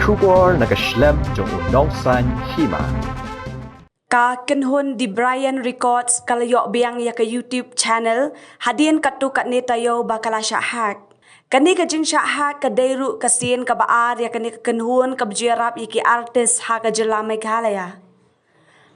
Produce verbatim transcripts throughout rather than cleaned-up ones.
Khubor na ka shlem jong u nongsan hima. Ka kynhun The Brian Records ka la ïoh biang ïa ka YouTube channel hadien katto katne taïew ba ka la shah hack. Kane ka jingshah hack ka dei ruh ka sien kaba ar ïa kane ka kynhun kaba ju ïarap ïa ki artist ha ka jylla Meghalaya.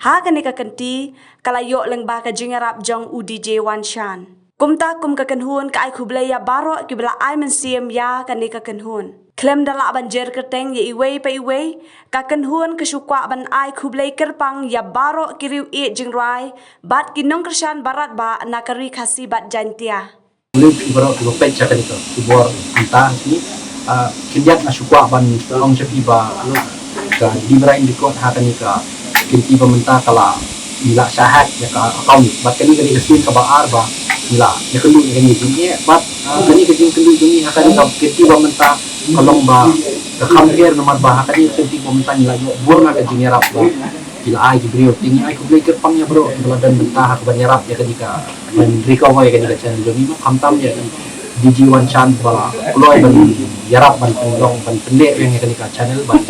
Ha kane ka kynti ka la ïoh lyngba ka jingïarap jong u D J Wanshan. Kumta kum ka kynhun ka ai khublei ïa baroh kiba la ai mynsiem ïa kane ka kynhun. Khlem da lah ban jer kyrteng ïa iwei pa iwei, ka kynhun ka shu kwah ban ai khublei kyrpang ïa baroh ki riew ïeit jingrwai bad ki nongkyrshan baroh ba na ka Ri Khasi bad Jaintia. Leit ïa baroh kiba peit sha kane ka khubor mynta hangne. Ah, khyndiat nga shu kwah ban ong sha phi ba ka The Brian Record ha kane ka kynti ba mynta ka la, ngi la shah hack ïa ka account bad kane ka dei ka sien kaba ar ba ngi la ïakynduh ïa kane ka jingeh bad, ah, kane ka jingkynduh jong ngi ha kane ka kynti ba mynta ka long ba ka kham pher namar ba ha kane ka kynti ba mynta ngi la ïoh bun na ka jingïarap ba ki la ai ki briew. Te ngi ai khublei kyrpang ïa baroh kiba la don bynta ha kaban ïarap ïa kane ka, ban recover ïa kane ka channel jong ngi, khamtam ïa D J Wanshan ba la kloi ban ïarap ban pynlong ban pynleh biang ïa kane ka channel ban,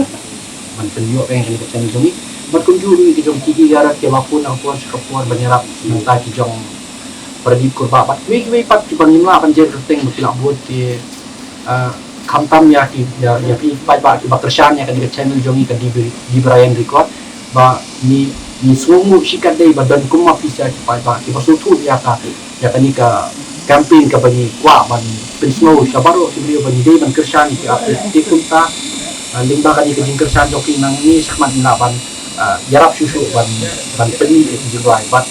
ban pynïoh biang ïa kane ka channel jong ngi. Bad kumjuh ruh ïa ki jong ki, ki ïarap kiba pun na ka por sha ka por ban ïarap, mynta ki jong Pradip Kurbah bad kiwei kiwei pat kiba ngim lah ban jer kyrteng ba ki la bud ki, ah, khamtam ïa ki, ïa, ïa phi paidbah kiba kyrshan ïa kane ka channel jong ngi ka The Bri-, The Brian Record ba ngi, ngi sngewnguh shikatdei ba don kum ma phi sha ki paidbah kiba sngewthuh ïa ka, ïa kane ka campaign kaba ngi kwah ban pynsngew sha baroh ki briew ba ngi dei ban kyrshan ïa ki artist. Te kumta, ah, lyngba kane ka jingkyrshan jong ki nangne shakhmat ngi lah ban, ah, ïarap shuh shuh ban, ban pynmih ïa ki jingrwai bad